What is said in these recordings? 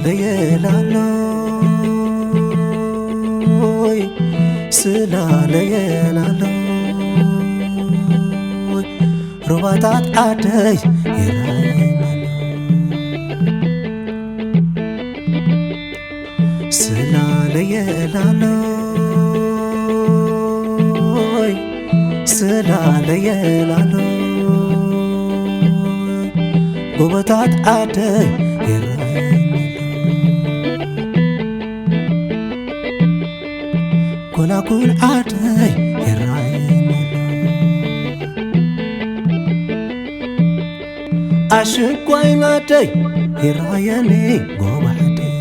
ለየላሎይ ስላ ለየላሎይ ሩባታት ዓደይ ይረኣየና። ስላ ለየላሎይ ስላ ለየላሎይ ጎቦታት ዓደይ ይረኣየኒ። ጎላጉል ዓደይ ይረኣየኒ። ኣሽንኳይ ናተይ ይረኣየኒ ጎቦ ዓደይ።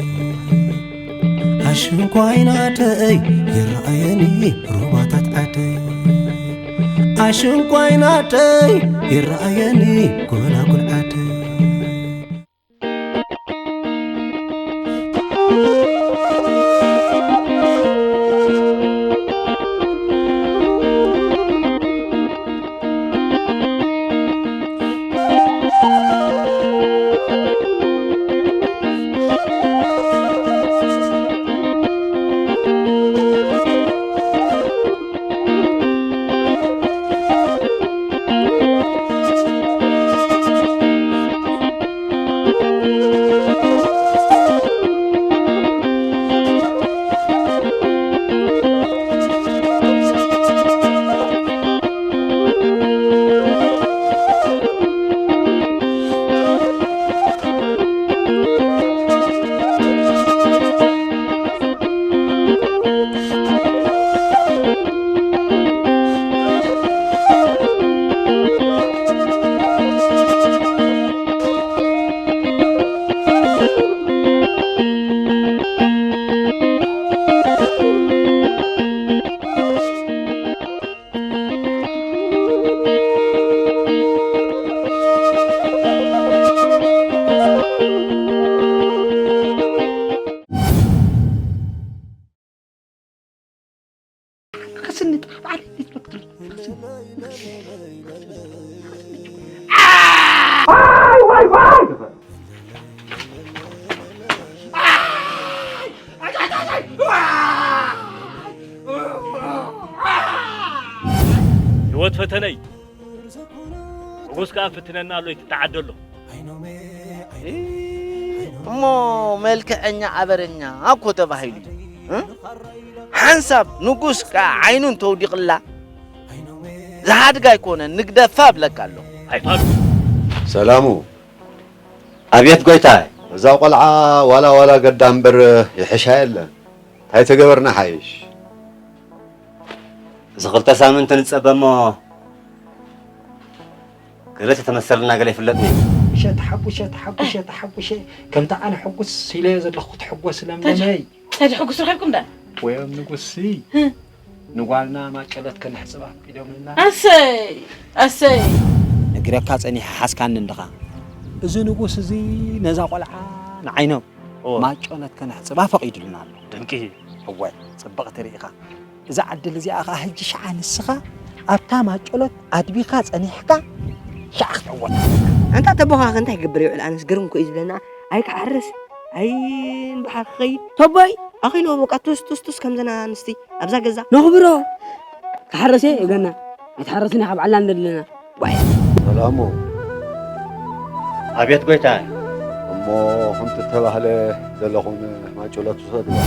ኣሽንኳይ ናተይ ይረኣየኒ ሩባታት ዓደይ። ኣሽንኳይ ናተይ ይረኣየኒ ጎላጉል ዓደይ። ህይወት ፈተነይ ንጉስ ከኣ ፍትነና ኣሎ ይትተዓደሎ። እሞ መልክዐኛ ኣበረኛ እኮ ተባሂሉ እዩ። ሓንሳብ ንጉስ ከኣ ዓይኑ እንተውዲቕላ ዝሃድግ ኣይኮነን ንግደፋ እብለካ ኣለኹ። ኣይፋሉ። ሰላሙ ኣብየት ጎይታይ። እዛ ቆልዓ ዋላ ዋላ ገዳ እምበር ይሕሻ የለን። እንታይ ተገበርና ሓይሽ? እዚ ክልተ ሳምንቲ ንጸበ እሞ ገለ ተተመሰልና ገለ ይፍለጥ ነይሩ። ተሓጉሸ ተሓጉሸ ተሓጉሸ ተሓጉሸ ከምቲ ኣነ ሕጉስ ኢለዮ ዘለኹ ክትሕጎስ ለምለመይ። እንታይ ሕጉስ ረኺብኩም ዳ? ወዮም ንጉስሲ ንጓልና ማጨለት ከነሕጽባ ፈቒዶምልና። ኣሰይ ኣሰይ። ነጊረካ ጸኒሐ ሓስካኒ እንድኻ። እዚ ንጉስ እዚ ነዛ ቆልዓ ንዓይኖም ማጨለት ከነሕጽባ ፈቒዱልና ኣሎ። ድንቂ። እወ ጽብቕቲ ርኢኻ። እዛ ዕድል እዚኣ ኸኣ ሕጂ ሽዓ ንስኻ ኣብታ ማጨሎት ኣድቢኻ ጸኒሕካ ሽዓ ክትዕወት ኣለካ። ኣንታ ተቦኻኸ እንታይ ክገብር ይውዕል? ኣነስ ግርም እኮ እዩ ዝብለና። ኣይ ክሓርስ ኣይ ንባሕሪ ክኸይድ። ተቦይ ኣኺልዎ በቃ ቱስ ቱስ ቱስ ከምዘን ኣንስቲ ኣብዛ ገዛ። ነኽብሮ ክሓርስ እየ ገና ኣይትሓርስን ኢኻ ባዕልና ንደሊ ኣለና። ሰላሞ ኣብየት ጎይታይ። እሞ ከምቲ እተባህለ ዘለኹም ማጭሎት ውሰድዋ።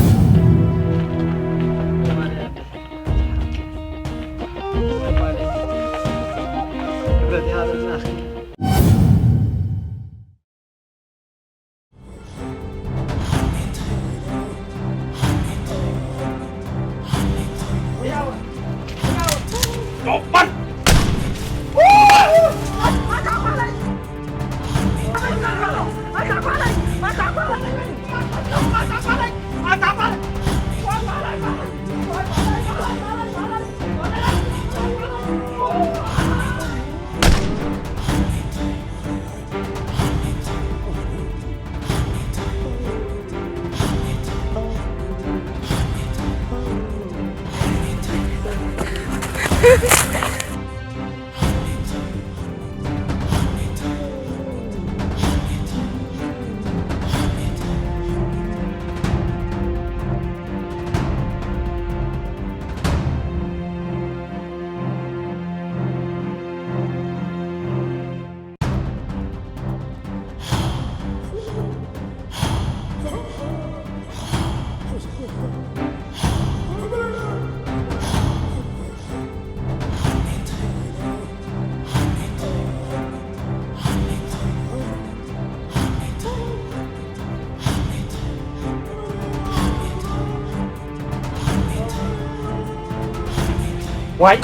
ዋይ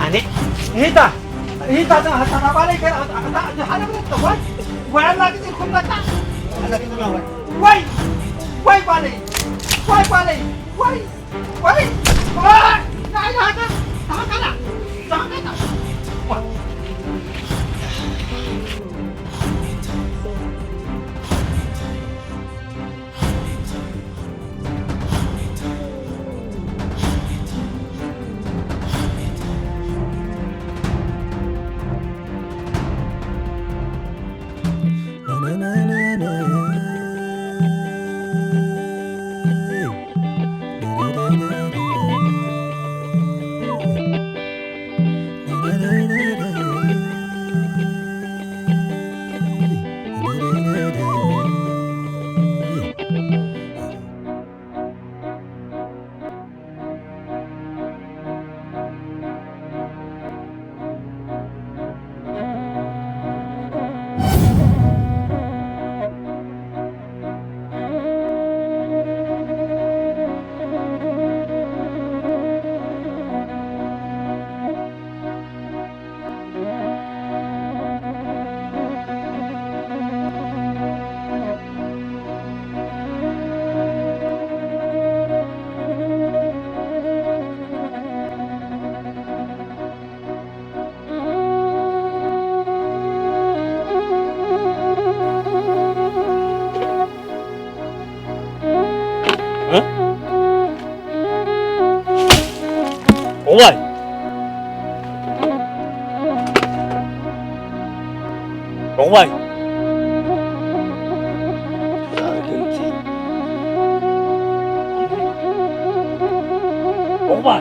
ኣነ ይታ ይታ ተማሃታ ባለይ ከ ኣታ ሓደ ብረት ዋይ ዋይ ኣላ ግዜ ኩመታ ኣላ ግዜ ዋይ ዋይ ዋይ ባለይ ዋይ ባለይ ዋይ ዋይ ናይ ሃታ ሃታ ሃታ እዋይ እዋይ እዋይ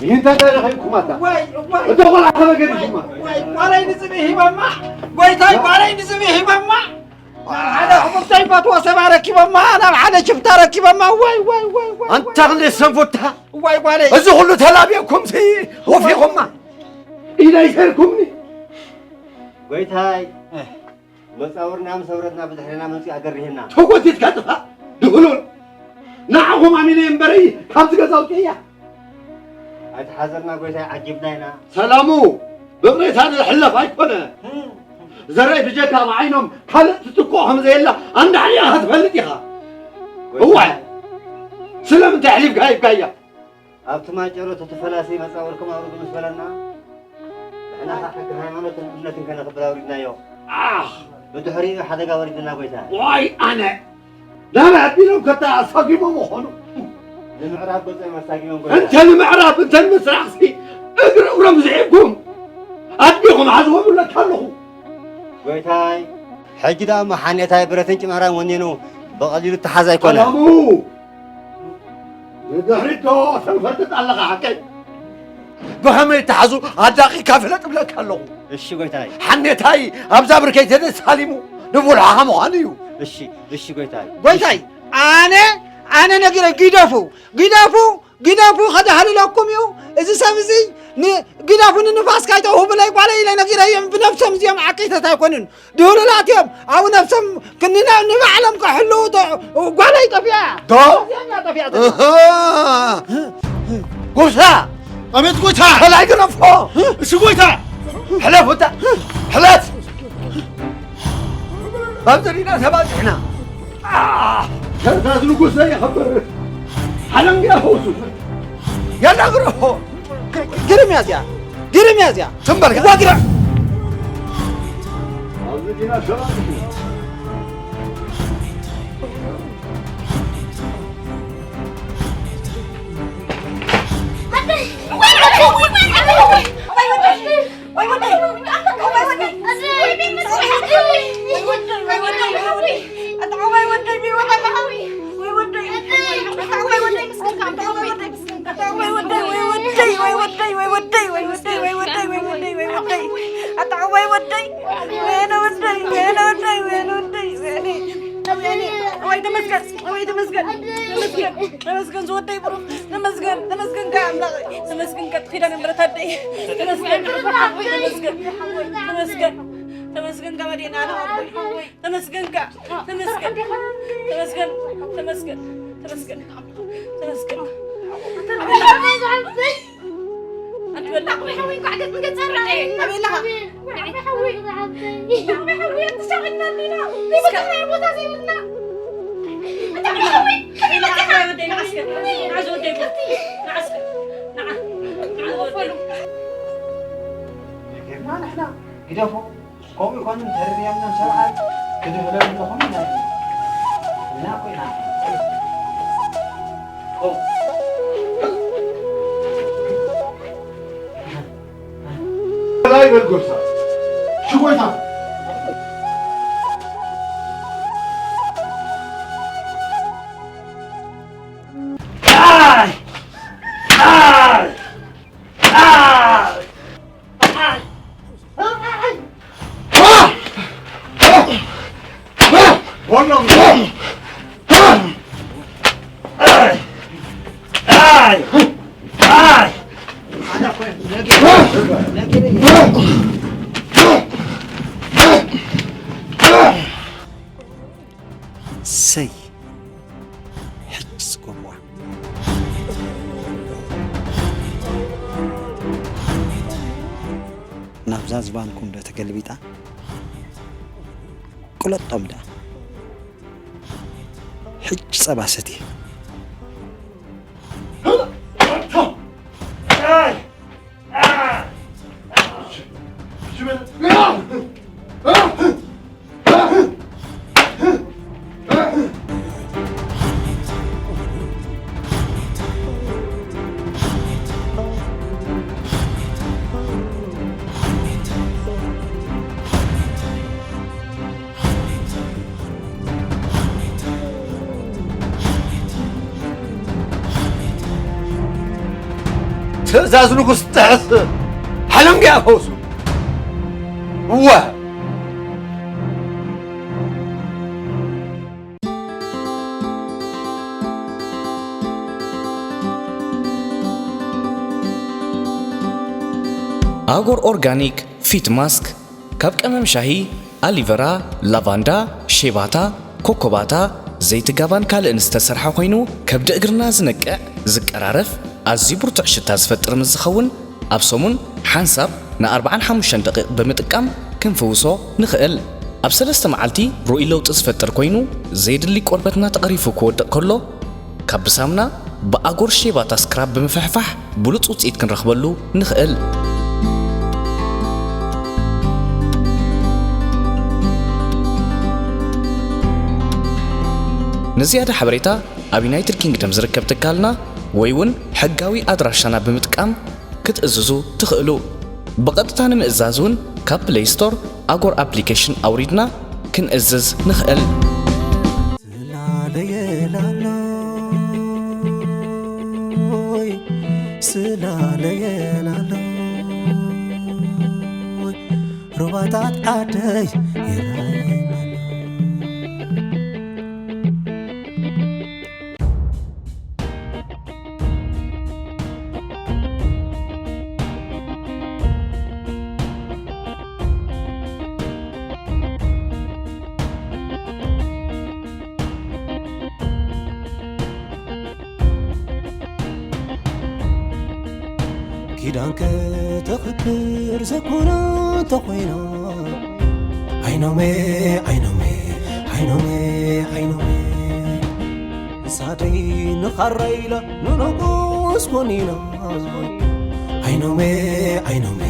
ይህን ተጠረኸይኩማታ ዋይ ዋይ እቶ ቆልዓ ከመገድሽማ ዋይ ዋላይ ንጽብሒ ሂበማ ጎይታይ ዋላይ ንጽብሒ ሂበማ ናብ ሓደ ሕሙምተይ ፈትዎ ሰብ ኣረኪቦማ ናብ ሓደ ሽፍታ ኣረኪቦማ ዋይ ዋይ ዋይ ዋይ ኣንታ ክንደይ ሰንፎታ ዋይ ዋለይ እዚ ኩሉ ተላቢኹም ሲ ወፊኹማ ኢዳ ይሰርኩምኒ ጎይታይ መጻውርና ምስ ህብረትና ብድሕሪና መጺኡ ኣገሪህና ተጎቲትካ ጥፋእ ድሁሉል ንዓኹም ኣሚነ እምበሪ ካብዚ ገዛ ኣውፅእያ። ኣይትሓዘልና ጎይታይ፣ ዓጊብና ኢና። ሰላሙ ብቕሬታ ዝሕለፍ ኣይኮነ። ዘረይ ብጀካ ብዓይኖም ካልእ ትትክኦ ከም ዘየላ ኣንዳዕዲኻ ትፈልጥ ኢኻ። እዋይ ስለምንታይ ኣሕሊፍካ ሂብካያ? ኣብቲ ማጨሎ ተተፈላሲ መጻወርኩም ኣውርዱ ምስ በለና፣ ንሕና ኸዓ ሕጊ ሃይማኖትን እምነትን ከነኽብር ኣውሪድናዮ። ኣኽ! ብድሕሪኡ ሓደጋ ወሪድና ጎይታ። ዋይ ኣነ! ናበይ ኣቢሎም ከታ ኣሳጊሞም ምኾኑ? ንምዕራብ ገጾም ኣሳጊሞም ጎይታ። እንተ ንምዕራብ እንተ ንምስራቕሲ እግሪ እግሮም ዝሒብኩም ኣድቢኹም ሓዝዎም እብለካ ኣለኹ። ጎይታይ፣ ሕጂ ደኣ እሞ ሓኔታይ ብረትን ጭማራን ወኒኑ ብቐሊሉ እተሓዝ ኣይኮነ። ሰላሙ! ንድሕሪት ዶ ተንፈርጥጥ ኣለኻ ሓቀይ? ብኸመይ እተሓዙ ኣዳቒካ ፍለጥ እብለካ ኣለኹ። እሺ ጎይታይ። ሓኔታይ ኣብዛ ብርከይ ተተሳሊሙ ንቡልዓኻ ምዃኑ እዩ። እሺ፣ እሺ ጎይታይ። ጎይታይ፣ ኣነ፣ ኣነ ነጊረ፣ ግደፉ፣ ግደፉ፣ ግደፉ፣ ከደሃልለኩም እዩ። እዚ ሰብ እዚ ን-፣ ግደፉ፣ ንንፋስ ካይተውህቡለይ ጓለይ ኢለ ነጊረዮም። ብነብሶም እዚኦም ዓቂተት ኣይኮኑን። ድሁሉላት እዮም። ኣብ ነብሶም ክን-፣ ንባዕሎም ክሕልዉ ተ-፣ ጓለይ ጠፊኣ። ዶ? እዚኣ እያ ጠፊኣ ዘላ። እህ። ጎሳ! ኣቤት ጎይታ! ከላይ ግረፎ! እሺ ጎይታ! ሕለፍ ውጣ! ሕለፍ! ኣብዚ ዲና ተባዚሕና። ኣህ! ትእዛዝ ንጉስ ዘየኽብር ሓለንግያ ፈውሱ። የላ ግረፎ! ግ-፣ ግርም እያ እዚኣ። ግርም እያ እዚኣ። ትም በል። እዋ ግርም። ኣብዚ ዲና ሸቓጢ። ኣታ ወይ ወደይ፣ ወይ ወደይ፣ ወይ ወደይ፣ ወይ ወደይ፣ ወይ ወደይ፣ ወይ ወደይ፣ ወይ ወደይ፣ ወይ ወደይ፣ ወይ ወደይ፣ ወይ ወደይ፣ ወይ ወደይ፣ ወይ ወደይ፣ ኣታ ወይ ወደይ፣ ወይነ ወደይ፣ ወይነ ወደይ፣ ወይነ ወደይ፣ ወይነ፣ ወይነ፣ ወይ ተመስገን፣ ወይ ተመስገን፣ ተመስገን፣ ተመስገን ዝወደይ ብሩኽ፣ ተመስገን፣ ተመስገን ከ ኣምላኽ፣ ተመስገን ከ ኪዳነ ምሕረት ኣደይ፣ ተመስገን፣ ተመስገን፣ ተመስገን፣ ተመስገን ከ መድኃኔዓለም ኣቦይ። ተመስገን ጋ፣ ተመስገን፣ ተመስገን፣ ተመስገን፣ ተመስገን፣ ተመስገን። ኣንቲ በላ። ኣቤላ። ግደፎ። ከምኡ ይኮኑ እንተርድያምና ሰብኣይ ክድህሎም ኣለኹም ናይ ኢና ኮይና። ላይ በል ጎሳ ሽጎይታ። ኣይ! ኣይ! ኣይ! ሰይ ሕጂ ዝገብዋ ናብዛ ዝባንኩም ዶ ተገልቢጣ? ቅለጦም ደኣ። ሕጂ ጸባ ሰትየ። ትእዛዝ ንጉስ ጥሕስ ሓለንግያ ፈውሱ። እወ። ኣጎር ኦርጋኒክ ፊት ማስክ ካብ ቀመም ሻሂ፣ ኣሊቨራ፣ ላቫንዳ፣ ሼባታ፣ ኮኮባታ፣ ዘይቲ ጋባን ካልእን ዝተሰርሐ ኮይኑ፣ ከብዲ እግርና ዝነቅዕ፣ ዝቀራረፍ፣ ኣዝዩ ብርቱዕ ሽታ ዝፈጥር ምስ ዝኸውን፣ ኣብ ሰሙን ሓንሳብ ንኣርብዓን ሓሙሽተን ደቂቕ ብምጥቃም ክንፍውሶ ንኽእል። ኣብ ሰለስተ መዓልቲ ርኡይ ለውጢ ዝፈጥር ኮይኑ፣ ዘየድሊ ቆርበትና ተቐሪፉ ክወድቕ ከሎ፣ ካብ ብሳሙና ብኣጎር ሼባታ ስክራብ ብምፍሕፋሕ ብሉጽ ውጽኢት ክንረኽበሉ ንኽእል። ንዝያዳ ሓበሬታ ኣብ ዩናይትድ ኪንግደም ዝርከብ ትካልና ወይ እውን ሕጋዊ ኣድራሻና ብምጥቃም ክትእዝዙ ትኽእሉ። ብቐጥታ ንምእዛዝ እውን ካብ ፕለይ ስቶር ኣጎር ኣፕሊኬሽን ኣውሪድና ክንእዝዝ ንኽእል። ስላለየላሎይ፣ ስላለየላሎይ፣ ሩባታት ዓደይ ይረኣየና። ኪዳን ከተኽብር ዘኮና እንተኾይና፣ ዓይኖሜ፣ ዓይኖሜ፣ ዓይኖሜ፣ ዓይኖሜ፣ ንሳደይ ንኻራ ኢላ ንንጉስ ኮኒና። ዓይኖሜ፣ ዓይኖሜ፣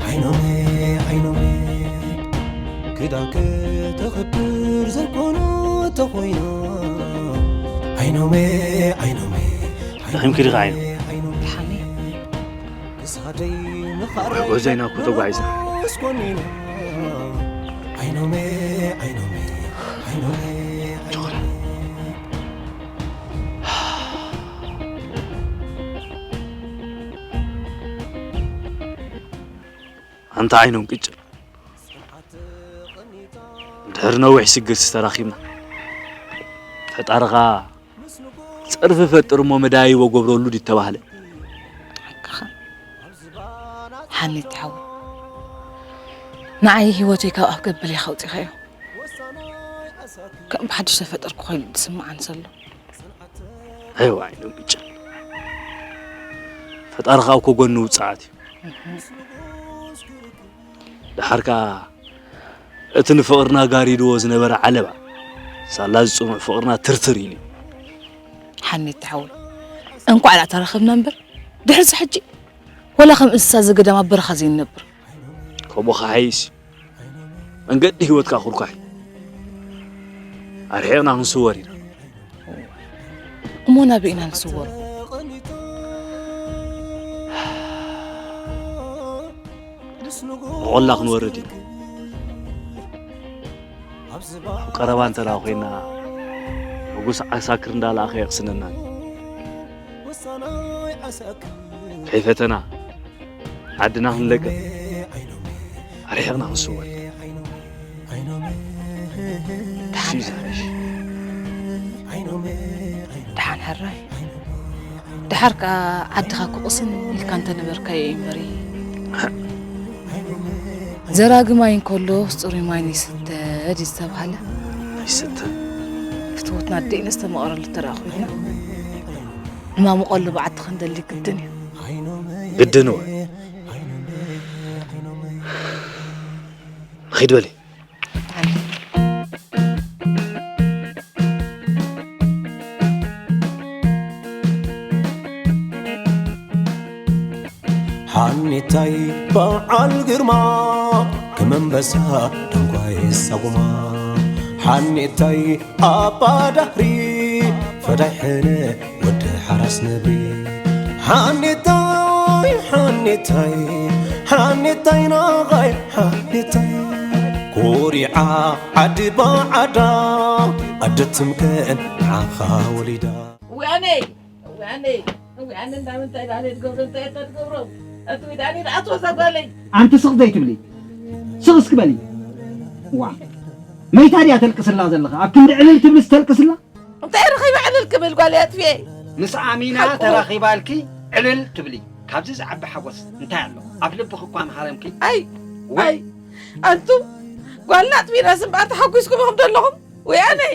ዓይኖሜ፣ ዓይኖሜ፣ ክዳን ከተኽብር ዘኮና እንተኾይና፣ ዓይኖሜ፣ ዓይኖሜ፣ ደኺምኪ ዲኺ ዓይኖ? ደሓን እየ። ክሳደይ ንኻራ ወይ ጎዛይና እኮ ተጓዒዛ። ንንጉስ ኮኒና። ዓይኖሜ፣ ዓይኖሜ፣ ዓይኖሜ፣ ዓይኖሜ። ኣንታ ዓይኖም ቅጭል። ድሕሪ ነዊሕ ሽግርሲ ተራኺብና። ፈጣሪ ኸኣ ጸርፊ ፈጥር እሞ መዳይቦ ገብረሉ ድዩ ተባህለ? ሓቅኻ። ሓኔት ሓወይ። ንዓይ ህይወተይ ካብ ኣፍ ገበል ኢኻ ኣውጺኻዮ። ከም ብሓድሽ ተፈጠርኩ ኮይኑ ዝስምዓኒ ዘሎ። ኣይዋ ዓይኖም ቅጭል። ፈጣሪ ኸኣ እኮ ጎኒ ውጽዓት እዩ። ደሓር ከኣ እቲ ንፍቕርና ጋሪድዎ ዝነበረ ዓለባ፣ ሳላ ዝጽኑዕ ፍቕርና ትርትር ኢሉ እዩ። ሓኔት ሓወይ፣ እንቋዕ ደኣ ተራኸብና እምበር፣ ድሕርሲ ሕጂ ወላ ከም እንስሳ ዘገዳም ኣብ በረኻ ዘይንነብር። ከምኡ ክሓይሽ እዩ። መንገዲ ህይወትካ ክርኳሕ እዩ። ኣርሒቕና ክንስወር ኢና። እሞ ናበይ ኢና ንስወሮ? ብቖላ ክንወርድ ኢና። ኣብ ቀረባ እንተ ደኣ ኮይና፣ ንጉስ ዓሳክር እንዳለኣኸ የቕስነና። ከይፈተና ዓድና ክንለቅቕ ኣርሒቕና ክንስወር። ደሓን ሕራይ። ደሓን ሕራይ። ደሓር ከኣ ዓድኻ ክቕስን ኢልካ እንተነበርካዮ እዩ እምበሪ። ዘራጊ ማይ እንከሎ ጽሩይ ማይ ንይስተ ድዩ ዝተባህለ? ኣይሰተን። ፍትወትና ኣዴና ዝተመቐረሉ ተረኣ ኮይና፣ ንማሙቐሉ በዓቲ ክንደሊ ግድን እዩ። ግድን እወ። ንኺድ በሊ። ሓኔታይ በዓል ግርማ፣ ከም ኣንበሳ ደንጓይ ሳጉማ። ሓኔታይ ኣባ ዳህሪ፣ ፈዳይ ሕነ ወዲ ሓራስ ነብሪ። ሓኔታይ፣ ሓኔታይ፣ ሓኔታይ ናቓይ፣ ሓኔታይ። ኮሪዓ ዓዲ ባዓዳ፣ ኣደ ትምከን ንዓኻ ወሊዳ። ወያነይ፣ ወያነይ፣ ወያነ እንዳመንታይ ዳለ ትገብሮ፣ እንታይ እታ ትገብሮ? ኣቲ ወያነ ደኣ ትወዛ ጓለይ። ኣንቲ ስቕ ዘይትብሊ? ስቕ እስኪ በሊ። ዋ፣ መይታ ድያ ተልቅስላ ዘለኻ? ኣብ ክንዲ ዕልል ትብልስ ተልቅስላ? እንታይ ረኺበ ዕልል ክብል ጓለይ ኣጥፍኤ? ምስ ኣሚና ሓቁ። ተራኺባልኪ ዕልል ትብሊ። ካብዚ ዝዓቢ ሓጎስ እንታይ ኣሎ? ኣብ ልብኺ እኳ ምሃረምኪ። ኣይ፣ ወይ። ኣይ፣ ኣንቱም ጓልና ኣጥፊእናስ እምበኣር ተሓጒስኩም ኢኹም ዘለኹም? ወያነይ፣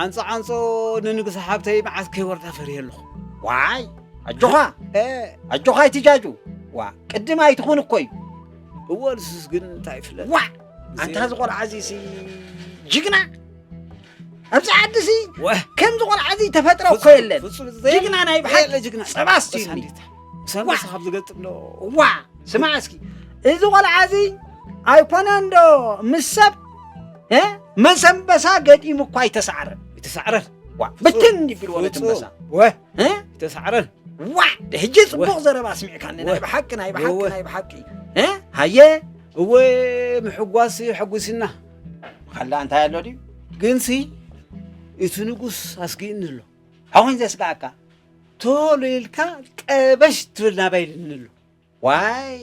ዓንጾ ዓንጾ ንንግስ ሓብተይ መዓስ ከይወርዳ ፈርየ ኣለኹ። ዋይ ኣጆኻ፣ እ፣ ኣጆኻ ኣይትጃጁ። ዋ ቅድም ኣይትኹን እኮ እዩ። እወ ንሱስ ግን እንታይ ይፍለጥ። ዋ ኣንታ እዚ ቆልዓ እዚ ሲ ጅግና ኣብዚ ዓዲ ሲ ወ ከምዚ ቆልዓ እዚ ተፈጥሮ እኮ ፍጹም፣ የለን። ፍጹም ዘየለ ጅግና ናይ ብሓቂ ጅግና። ጸባስ በስ ይኒ። ኣንዲታ። ሰንበሳ ዋ። ካብ ዝገጥም ዶ? ዋ ስማዕ እስኪ እዚ ቆልዓ እዚ ኣይኮነን ዶ ምስ ሰብ እ? መሰንበሳ ገጢሙ እኳ ኣይተሳዕረን። ይተሳዕረን። ዋ ብትን ይብል ወለ ፍጹም። ትንበሳ። ወ እ? ይተሳዕረን። ዋ ሕጂ ጽቡቕ ወ- ዘረባ ስሚዕካኒ ናይ ወ- ብሓቂ ናይ ብሓቂ ወ- ናይ ብሓቂ እ? ሃየ እወ ምሕጓስ ሕጉስና። ካላ እንታይ ኣሎ ድዩ? ግንሲ እቲ ንጉስ ኣስጊእኒ ኣሎ። ኣሁን ዘስጋእካ ቶሎ ኢልካ ጠበሽ ትብል ናባይ ኢልኒ ኣሎ። ዋይ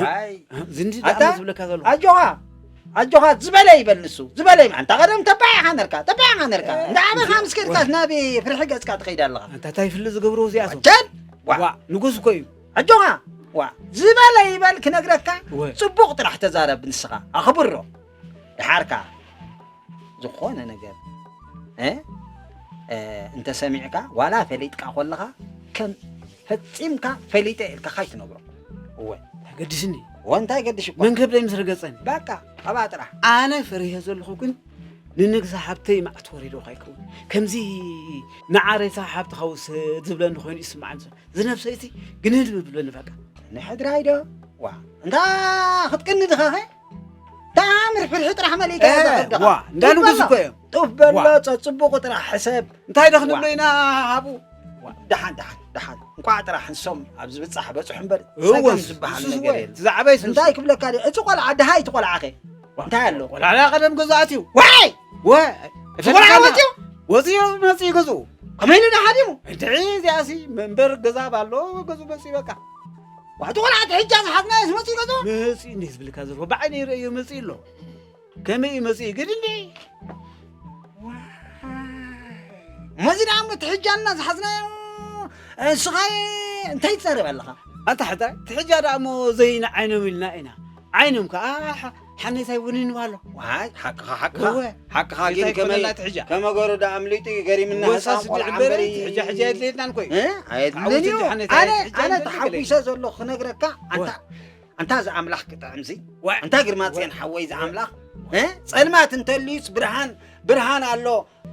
ዋይ ዝንዲ ኣታ ደኣ ዝብለካ ዘሎ ኣጆኻ ኣጆኻ ዝበለ ይበል ንሱ ዝበለ ይበል። ኣንታ ቀደም ተባዕ ኢኻ ነርካ ተባዕ ኢኻ ነርካ እ፣ እንዳ ዓበኻ ምስ ከድካስ ናብ ፍርሒ ገጽካ ትኸይድ ኣለኻ። ኣንታ እንታይ ፍሊ ዝገብሮ እዚኣቶም ቸን ዋ ዋ ንጉስ እኮ እዩ። ኣጆኻ ዋ ዝበለ ይበል ክነግረካ ወ- ጽቡቕ ጥራሕ ተዛረብ ንስኻ ኣኽብሮ። ድሓርካ ዝኾነ ነገር እ፣ እ፣ እንተሰሚዕካ ዋላ ፈሊጥካ ኮለኻ ከም ፈጺምካ ፈሊጠ ኢልካ ካይትነግሮ። እወ ኣገድስኒ እወ እንታይ ገድሽ እኮ መንገድ ደይ ምስ ረገጸኒ በቃ ኣብኣ ጥራሕ ኣነ ፈሪሀ ዘለኹ ግን ንንግዛ ሓብተይ ማዕት ወሪዶ ካይከውን ከምዚ ንዓሬታ ሓብትኻ ውሰድ ዝብለኒ ኮይኑ ይስምዓኒ ዘሎ ዝነብሰይቲ ግንህድ ብብለኒ በቃ ንሕድራይ ዶ ዋ እንታ ክትቅኒ ድኻ ኸ ታምር ፍርሒ ጥራሕ መሊእካ እ፣ ዋ እንዳ ንጉስ እኮ እዮም ጡፍ በሎ ዋ። ጸጽቡቑ ጥራሕ ሕሰብ እንታይ ዶ ክንብሎ ዋ። ኢና ሃቡ ዋ፣ ደሓን ደሓን ደሓን እንቋዕ ጥራሕ ንሶም ኣብ ዝብጻሕ በጽሑ እምበር እወ፣ ጸገም ዝበሃል ንሱስ ነገር እወ፣ የለን እቲ ዝዓበይ ስንሱ። እንታይ ክብለካ ድየ እቲ ቆልዓ ደሃይ እቲ ቆልዓ ኸ እንታይ ኣሎ ቆልዓ ቀደም ገዛእት እዩ ዋይ ወ እቲ ቆልዓ ፈለካ ወፂኡ ወፂኡ መፂኡ ገዝኡ ከመይ ኢሉ ደሓዲሙ እንድዒ እዚኣሲ መንበር ገዛ ባሎ ገዝኡ መፂኡ በቃ ዋሕቲ ቆልዓ እቲ ሕጃ ዝሓዝናዮ ዝመፅኡ ገዝኡ መፂኡ እንዴ ዝብልካ ዘለዎ ብዓይነ ይርእዮ መፂኡ ኣሎ ከመይ እዩ መፂኡ ግን እንዴ እሞ እዚ ደኣ እሞ እቲ ሕጃና ዝሓዝናዮ ንስኻ እንታይ ትዛረብ ኣለኻ ኣታ ሕታ እቲ ሕጃ ደኣ እሞ ዘይና ዓይኖም ኢልና ኢና ዓይኖም ከዓ ሓኔታይ እውን ይንባሎ ዋይ ሓቅኻ ሓቅኻ እወ ሓቅኻ ግን ከመይ ከመ ገሩ ደኣ ኣምሊጡ እዩ ገሪምና ህፃን ቆልዓ እምበሪ ሕጃ ሕጃ የድልየናን ኮይ ኣየድልየን እዩ ኣነ ኣነ ተሓጒሰ ዘለኹ ክነግረካ ኣንታ ኣንታ እዚ ኣምላኽ ክጥዕምዚ ኣንታ ግርማፅዮን ሓወይ እዚ ኣምላኽ ጸልማት እንተልዩስ ብርሃን ብርሃን ኣሎ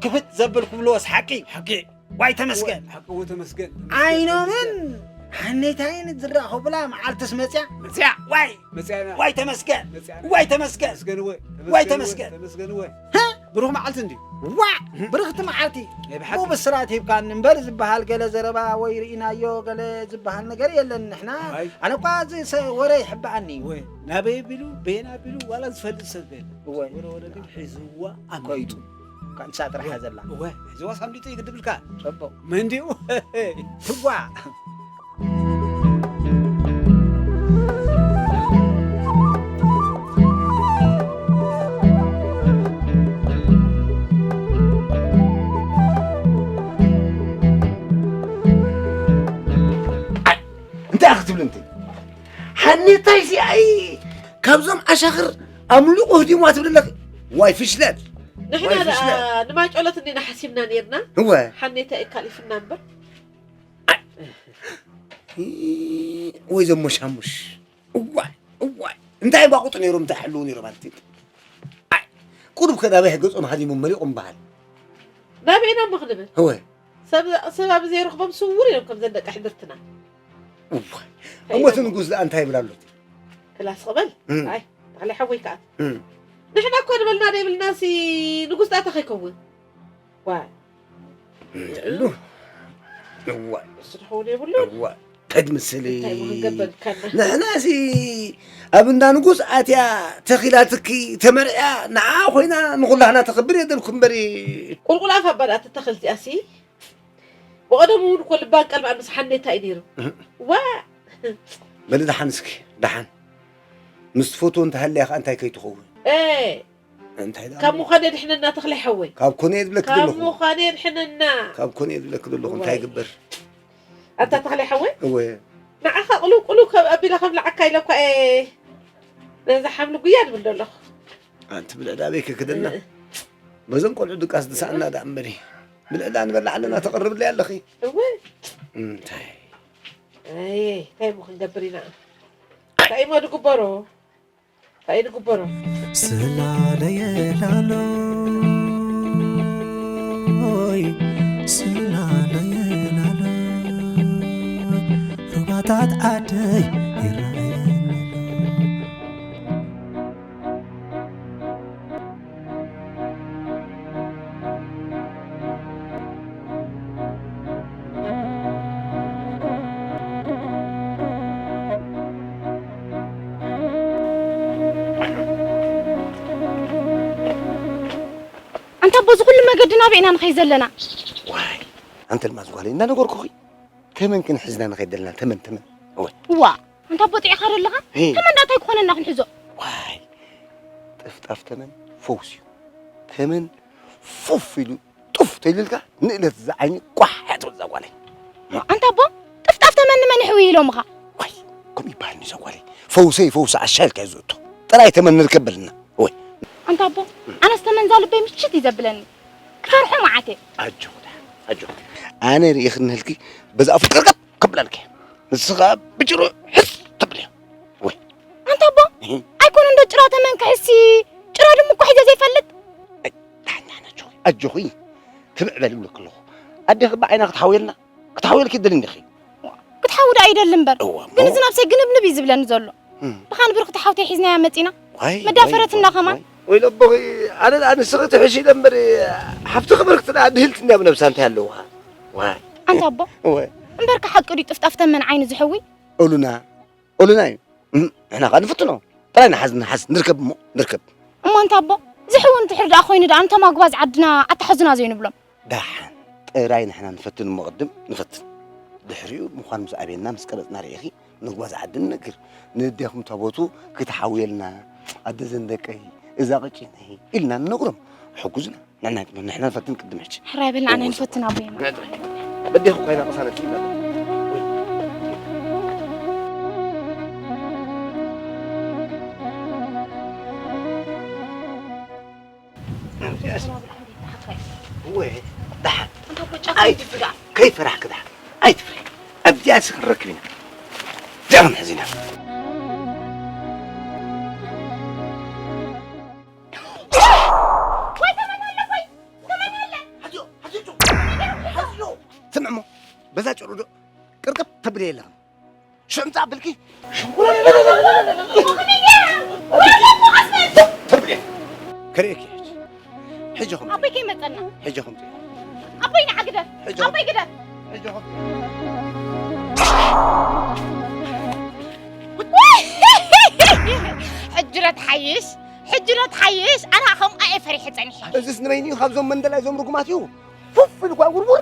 ክፍት ዘብል ክብልዎስ ሓቂ ሓቂ ዋይ ተመስገን ሓቂ ተመስገን ኣይኖምን ሓኔታይን ዝራኸቡላ መዓልትስ መፅያ መፅያ ዋይ መፅያ ዋይ ተመስገን መፅያ ዋይ ተመስገን ተመስገን ወይ ዋይ ተመስገን ተመስገን ወይ ብሩኽ መዓልቲ እንድዩ ዋ ብርኽቲ መዓልቲ ናይ ብሓቂ ብስራት ሂብካኒ እምበር ዝበሃል ገለ ዘረባ ወይ ርኢናዮ ገለ ዝበሃል ነገር የለን ንሕና ኣነ እኳ እዚ ወረ ይሕብኣኒ እዩ ናበይ ኣቢሉ በየን ኣቢሉ ዋላ ዝፈልጥ ሰብ የለ ወረ ወረ ግን ሒዝዋ ኣምሊጡ ካንሳ ጥራሕ ዘላ እወ ሒዝዋ ሳምሊጡ ይግድብልካ ጽቡቕ መንዲኡ ትዋ እንታይ ክትብል እንተ ሓኔታይ ሲ ኣይ ካብዞም ዓሻኽር ኣምሊቑ ህዲማ ትብል ኣለኺ ዋይ ፍሽለት ንሕና ደኣ ንማይ ጨሎት እንዲና ሓሲብና ነርና እወ ሓኔታ እዩ ካሊፍና እምበር ወይ ዘሞሻሙሽ እዋይ እዋይ እንታይ ባቁጡ ነይሮም እንታይ ሕልው ነይሮም ኣንቲ ቁሩብ ከዳበ ገጾም ሃዲሞም መሊቖም በሃል ናበይና እሞ ክንብል እወ ሰብ ሰብ ኣብ ዘይረኽቦም ስውር እዮም ከምዘን ደቂ ሕድርትና እሞ እቲ ንጉስ ደኣ እንታይ ይብል ኣሎ ክላስ ቕበል ኣይ ተኽለ ሓወይ ከኣ ንሕና እኮ ንበልና ደይብልና ሲ ንጉስ ደኣ ተኸይከውን ዋ ይዕሉ እዋ እሱ ድኸውን የብሉ እዋ ተድምስሊ እንታይ ክንገብር ካና ንሕና ሲ ኣብ እንዳ ንጉስ ኣትያ ተኺላትኪ ተመርዕያ ንዓ ኮይና ንኹላህና ተኽብር የደልኩ እምበሪ ቁልቁል ኣፍ ኣባዳ ተተኽልቲ ኣሲ ብቐደሙ እውን እኮ ልባን ቀልባን ምስ ሓኔታ እዩ ነይሩ ዋ በሊ ደሓን እስኪ ደሓን ምስ ትፈትዎ እንተሃለያ ከዓ እንታይ ከይትኸውን እንታይ ደኣ ካብ ምዃን የድሕነና ተኽለ ሓወይ ካብ ኮነ የድብለክ ካብ ዘለኹ ምዃን የድሕነና ካብ ኮነ የድብለክ ዘለኹ እንታይ ይግበር ኣታ ተኽለ ሓወይ እወ ንዓኻ ቁልው ቁልው ካብ ኣቢለ ከም ለዓካ ኢለ እኳ እየ ነዛ ሓምሊ ጉያ ድብል ዘለኹ ኣንቲ ብልዕዳበይ ከክደና በዞም ቆልዑ ድቃስ ድሳእና ደኣ እምበሪ። ብልዕዳ ንበልዕ ኣለና፣ ተቕርብለይ ኣለኺ። እወ። እንታይ? ኣይ፣ እንታይ እሞ ክንገብር ኢና? እንታይ እሞ ዝግበሮ? እንታይ ዝግበሮ? ስላለየ ላሎይ፣ ስላለየ ላሎይ፣ ሩባታት ዓደይ ይረኣየኒ ኣሎ። ኣንታ ኣቦ፣ እዚ ኩሉ መገዲ ናበይ ኢና ንኸይድ ዘለና? ዋይ፣ ኣንቲ ኣልማዝ ጓለይ፣ እንዳነገርኩኺ፣ ተመን ክንሕዝና ንኸይድ ዘለና፣ ተመን፣ ተመን። እወ። ዋ፣ ኣንታ ኣቦ፣ ጥዒኻ ዶ ኣለኻ? ሄ። ተመን ዳኣ እንታይ ክኾነና ክንሕዞ? ዋይ፣ ጥፍጣፍ ተመን ፈውስ እዩ። ተመን ፉፍ ኢሉ ጡፍ ተይልልካ ንእለት ዝዓይኒ ቋሕ ትብል እዛ ጓለይ። ኣንታ ኣቦ፣ ጥፍጣፍ ተመን ንመን ይሕውይ ኢሎምኻ? ዋይ፣ ከምኡ ይበሃል ንዛ ጓለይ። ፈውሰይ ፈውሲ ዓሻ ኢልካ እዩ ዝእቶ። ጥራይ ተመን ንርከብ በልና። ወይ። ኣንታ ኣቦ፣ ኣነስ ተመን እዛ ልበይ ምችት እዩ ዘብለኒ። ክፈርሖ መዓት እየ። ኣጆኺ ደሓን፣ ኣጆኺ። ኣነ ርእየ ክነህልኪ በዛ ኣፉ ቀርቀብ ከብለልኪ። ንስኻ ብጭሩ ሕስ ተብልዮ። ወይ። ኣንታ ኣቦ፣ እህ። ኣይኮነ እንዶ ጭራ ተመን ክሕሲ፣ ጭራ ድሙ እኮ ሒዘ ዘይፈልጥ። ኣይ፣ ደሓን፣ ደሓን፣ ኣጆኺ፣ ኣጆኺ። ትብዕ በል ይብለኪ ኣለኹ። ኣዴኺ ብዓይና ክትሓውየልና፣ ክትሓውየልኪ ትደሊ እንዲኺ። ክትሓዊ ደኣ ይደሊ እምበር። እዋ፣ ግን እሞ። እዚ ነብሰይ ግንብንብ እዩ ዝብለኒ ዘሎ። እም። ብኻን ብርኽቲ ሓውተይ ሒዝናያ መጺና። ዋይ፣ መዳፈረትና ዋይ፣ ከማን። ዋይ። ወይ ለቦኺ፣ ኣነ ደኣ ንስኺ ትሕሺ ኢለ እምበር፣ ሓፍትኺ ብርኽቲ ደኣ ድህልቲ እንድያ ብነብሳ እንታይ ኣለዋ? ዋይ። ኣንታ ኣቦ፣ እወ። እምበርካ ሓቂ ድዩ ጥፍጣፍ ተመን ዓይኒ ዝሕዊ? ኦሉና፣ ኦሉና እዩ። እም፣ ንሕና ኸኣ ንፍትኖ። ጥራይ ንሓዝ፣ ንሓዝ፣ ንርከብ እሞ፣ ንርከብ። እሞ ኣንታ ኣቦ፣ ዝሕዊ እንድሕር ደኣ ኮይኑ ደኣ፣ ኣንቶም ኣጉባዝ ዓድና ኣተሓዙና ዘይንብሎም። ደሓን፣ ጥራይ ንሕና ንፈትን እሞ ቅድም ንፈትን። ድሕሪኡ ምዃኑ ምስ ኣበየና፣ ምስ ቀረጽና ርኢኺ፣ ንጉባዝ ዓዲ ንነግር። ንዴኹም ታቦቱ ክትሓውየልና፣ ኣደ ዘን ደቀይ፣ እዛ ቀጪነይ ኢልና ንነግሮም። ሕጉዝና። ንሕና፣ ንሕና ንፈትን ቅድም ሕጂ። ሕራይ በል፣ ንዓና ንፈትን ኣቦይ። በዴኹ ኮይና ቅሳነት ኢልና። እወ፣ ደሓን። ኣይትፍሪ፣ ከይፈራሕኪ ደሓን። ኣይትፍሪ። ኣብዚኣስ ክንረክብ ኢና። እዚኣ ክንሕዝ ኢና። ወይ ተመን ኣለ፣ ወይ ተመን ኣለ። ሓዝዮ፣ ሓዝዮ፣ ሓዝዮ። ስምዕሞ፣ በዛ ጭሩ ዶ ቅርቅብ ተብሊ የለኽን። ሽምጣ ብልኪ። ሽንኩራ ተብሊ። ከርእየኪ ሕጂ። ሕጂ ኹም። ኣቦይ ከይመጸና። ሕጂ ኹም። ኣቦይ ንዓ ግደፍ። ሕጂ ኹም። ኣቦይ ግደፍ። ሕጂ ኹም። ሕጂ ዶ ትሓይሽ? ሕጂ ዶ ትሓይሽ? ኣነ ከምኣ እየ ፈሪሐ ጸኒሐ። እዚስ ንበይኑ እዩ፣ ካብዞም መንደላይ እዞም ርጉማት እዩ። ፉፍ ኢሉ እኳ ውርውር።